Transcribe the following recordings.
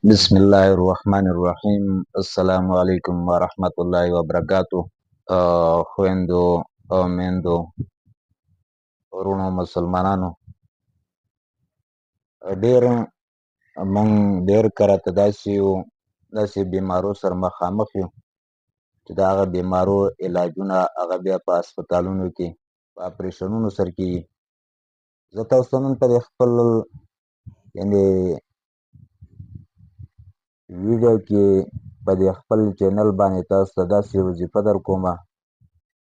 بسم الله الرحمن الرحیم. السلام علیکم ورحمت الله وبرکاتو. خويندو او میندو، وروڼو مسلمانانو، ډېر موږ ډېر کرته داسې یو داسې بیمارو سره مخامخ یو چې د هغه بیمارو علاجونه هغه بیا په هسپتالونو کې په اپریشنونو سره کېږي. زه تاسو ته نن په خپل یعنې ویډیو کې په دې خپل چینل باندې تاسو ته داسې وظیفه در کوم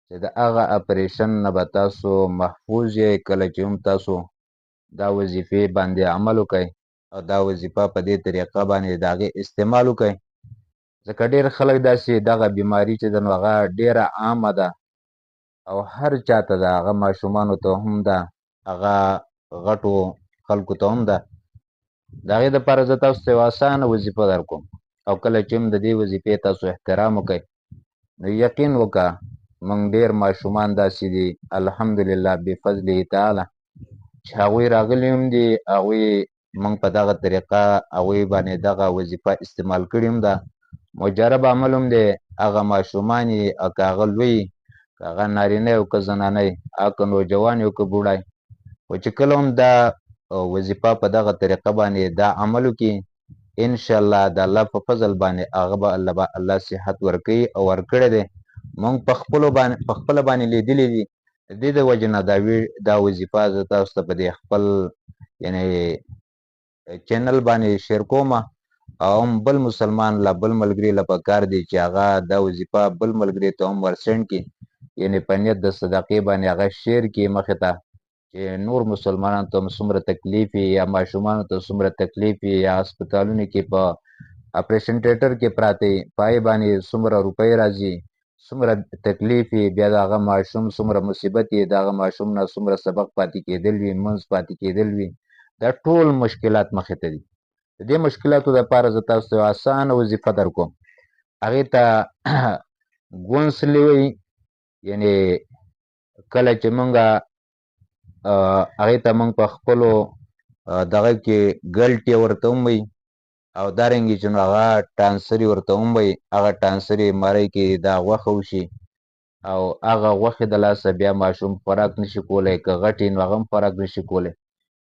چې د هغه اپریشن نه به تاسو محفوظ یئ. کله چې هم تاسو دا وظیفې باندې عمل وکړئ او دا وظیفه په دې طریقه باندې د هغې استعمال وکړئ، ځکه ډېر خلک داسې دغه بیماري چې ده نو هغه ډېره عامه ده او هر چاته ده، هغه ماشومانو ته هم ده، هغه غټو خلکو ته هم ده. د هغې دپاره زه تاسو ته یوه اسانه وظیفه در کوم او کله چې هم د دې وظیفې تاسو احترام وکړئ نو یقین وکړه موږ ډېر ماشومان داسې دي الحمدلله بفضله تعالی چې هغوی راغلي هم دي، هغوی موږ په دغه طریقه هغوی باندې دغه وظیفه استعمال کړې هم ده، مجرب عمل هم دی. هغه ماشومان یې او که هغه لوی، که هغه نارینه او که زنانه او که نوجوان او که بوډی، خو چې کله هم دا وظیفه په دغه طریقه باندې دا عمل وکړي انشاءالله د الله په فضل باندې هغه به الله صحت ورکوي او ورکړی دی. موږ په خپلو باندې په خپله باندې لیدلي دي. د دې د وجې نه دا وظیفه زه تاسو ته په دې خپل یعنې چینل باندې شیر کوم او هم بل مسلمان له بل ملګري له پکار دی چې هغه دا وظیفه بل ملګري ته هم ورسند کړي، یعنې په نیت د صدقې باندې هغه شیر کړي مخې ته چې نور مسلمانانو ته هم څومره تکلیف وي یا ماشومانو ته څومره تکلیف وي یا هسپتالونو کې په اپریشن تیټر کې پراته وي، په هغې باندې څومره روپۍ راځي، څومره تکلیف وي، بیا د هغه ماشوم څومره مصیبت وي، د هغه ماشوم نه څومره سبق پاتې کېدل وي، مونځ پاتې کېدل وي، دا ټول مشکلات مخې ته دي. د دې مشکلاتو دپاره زه تاسو ته یوه اسانه وظیفه در کوم. هغې ته ګونسلې وایي، یعنې کله چې مونږ هغې ته مونږ په خپلو دغه کې ګلټې ورته هم وایي او دارنګې چې نو هغه ټانسري ورته هم وایي. هغه ټانسري مرۍ کې دا غوښه وشي او هغه غوښې د لاسه بیا ماشوم خوراک نشي کولی، که غټ وي نو هغه هم خوراک نشي کولی،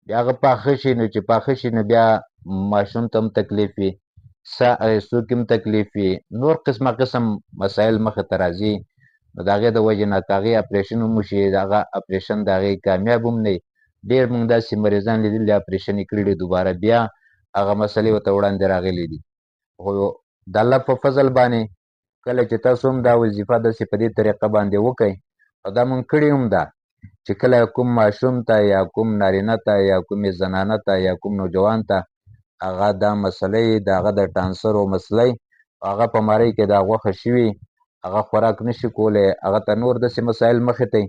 بیا هغه پاخه شي نو چې پاخه شي نو بیا ماشوم ته هم تکلیف وي، ساه اخیستو کې هم تکلیف وي، نور قسمه قسم مسایل مخې ته راځي. نو د هغې د وجې نه که هغې اپریشن هم وشي، د هغه اپریشن د هغې کامیاب هم نه وي. ډېر موږ داسې مریضان لیدلي اپریشن یې کړي دي، دوباره بیا هغه مسلې ورته وړاندې راغلي دي. خو د الله په فضل باندې کله چې تاسو هم دا وظیفه داسې په دې طریقه باندې وکئ، او دا موږ کړې هم ده چې کله کوم ماشوم ته یا کوم نارینه ته یا کومې زنانه ته یا کوم نوجوان ته هغه دا مسله یې د هغه د ټانسرو مسله یې، هغه په مرۍ کې دا غوښه شوي، هغه خوراک نشي کولی، هغه ته نور داسې مسایل مخې ته وي،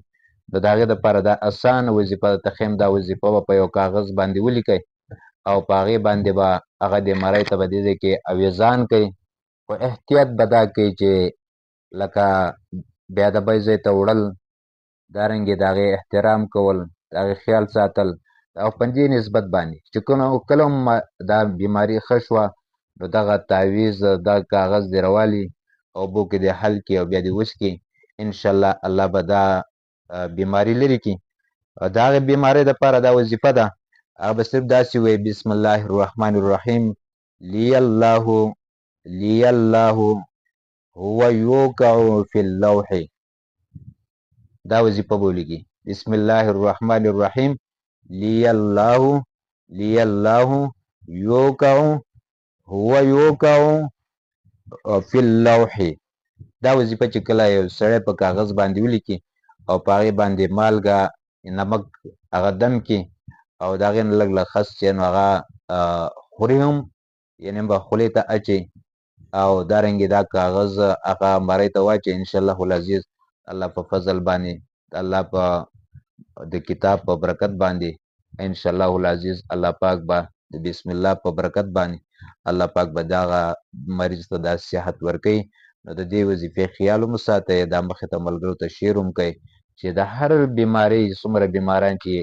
نو د هغې دپاره دا اسانه وظیفه درته ښیم. دا وظیفه به په یو کاغذ باندې ولیکئ او په هغې باندې به هغه د مرۍ ته به دې ځای کې اویزان کوي، خو احتیاط به دا کوي چې لکه بیا د بل ځای ته وړل، دارنګې د هغې احترام کول، د هغې خیال ساتل، او په دې نسبت باندې چې کله هم دا بیماري ښه شوه نو دغه تعویذ دا کاغذ دې راوالي او اوبو کې دې حل کړي او بیا دې وڅکي، انشاءالله الله به دا بیماري لرې کړي. او د هغې بیمارۍ دپاره دا وظیفه ده، هغه به صرف داسې وایي: بسم الله الرحمن الرحیم، لی الله لی الله هو یوقع فی اللوح. دا وظیفه به ولیکي: بسم الله الرحمن الرحیم، لی الله لی الله یوقع هو یوقع فی اللوح. دا وظیفه چې کله یو سړی په کاغذ باندې ولیکي او په هغې باندې مالګه نمک هغه دم کړي او د هغې نه لږ لږ خس چې نو هغه خوري هم، یعنې به خولې ته اچوي او دارنګې دا کاغذ هغه مرۍ ته واچوي، انشاءالله العزیز الله په فضل باندې، الله په د کتاب په برکت باندې انشاءالله العزیز الله پاک به د بسم الله په برکت باندې الله پاک به دغه مریض ته دا صحت ورکوي. نو د دې وظیفې خیال هم وساتئ، دا مخې ته ملګرو ته شیر هم کوئ چې د هر بیمارۍ څومره بیماران چې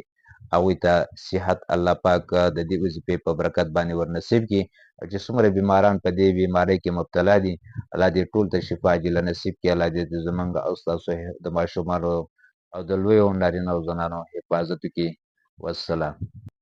هغوی ته صحت الله پاک د دې وظیفې په برکت باندې ورنصیب کړي. او چې څومره بیماران په دې بیمارۍ کې مبتلا دي، الله دې ټول ته شفا عاجله نصیب کړي. الله دې زمونږ او ستاسو د ماشومانو او د لویو نارینه او زنانو حفاظت وکړي. والسلام.